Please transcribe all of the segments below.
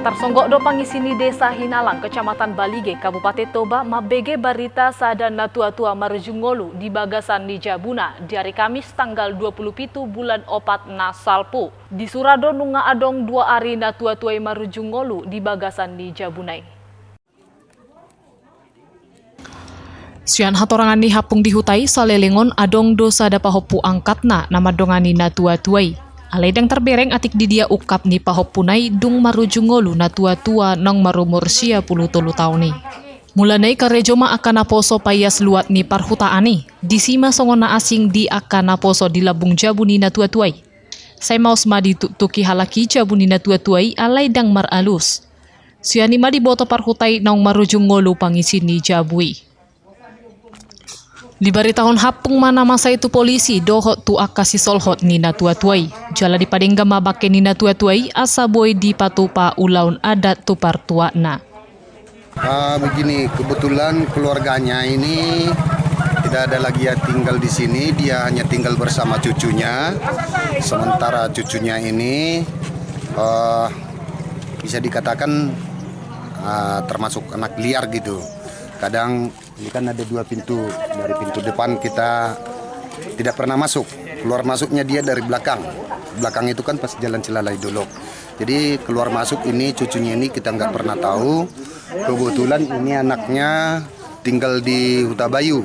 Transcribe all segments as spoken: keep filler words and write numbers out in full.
Tarsonggot do pangisi ni Desa Hinalang, Kecamatan Balige, Kabupaten Toba, mambege barita sada natuatua marujung ngolu di bagasan ni jabuna di ari Kamis tanggal dua puluh pitu bulan opat na salpu. Disura do nunga adong dua ari natuatua i marujung ngolu di bagasan ni jabuna i. Sian hatorangan ni hampung di huta i, salelengon adong do sada pahompu angkatna na mandongani natuatua i. Alai ndang tarbereng atik di dia ungkap ni pahompuna i dung marujung ngolu natuatua naung marumur sia puluh tolu taon i. Mulana i karejo ma angka naposo paias luat ni parhutaan i. Disi ma songon na asing di angka naposo di lambung jabu ni natuatua i. Sai maos ma dituktuki halak i jabu ni natuatua i, alai ndang maralus. Sian i ma diboto parhuta i naung marujung ngolu pangisi ni jabu i. Dibaritahon hampung ma na masa i tu polisi dohot tu angka sisolhot ni natuatua i. Jala dipadenggan ma bangke ni natuatua i asa boi dipatupa ulaon adat tu partuatna. Ah, begini, kebetulan keluarganya ini tidak ada lagi yang tinggal di sini, dia hanya tinggal bersama cucunya. Sementara cucunya ini, eh, bisa dikatakan, ah, termasuk anak liar gitu. Kadang ini kan ada dua pintu, dari pintu depan kita tidak pernah masuk, keluar masuknya dia dari belakang. Belakang itu kan pas jalan Cilalai Dolok. Jadi keluar masuk ini cucunya ini kita nggak pernah tahu. Kebetulan ini anaknya tinggal di Hutabayu.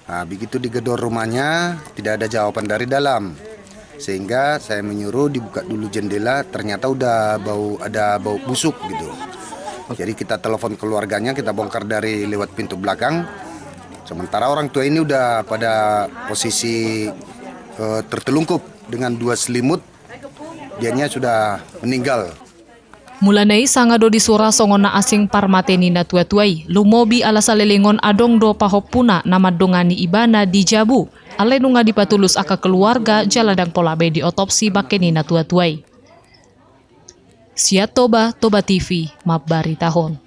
Nah, begitu digedor rumahnya, tidak ada jawaban dari dalam. Sehingga saya menyuruh dibuka dulu jendela, ternyata udah bau, ada bau busuk gitu. Jadi kita telepon keluarganya, kita bongkar dari lewat pintu belakang. Sementara orang tua ini udah pada posisi, eh, tertelungkup dengan dua selimut, dianya sudah meninggal. Mulana i sanga do disura songon na asing parmate ni natuatua i, lumobi ala salelengon adong do pahompuna na mandongani ibana di jabu. Alai nunga dipatulus angka keluarga jala ndang pola be diotopsi bangke ni natuatua i. Sian Toba, Toba T V, mambaritahon.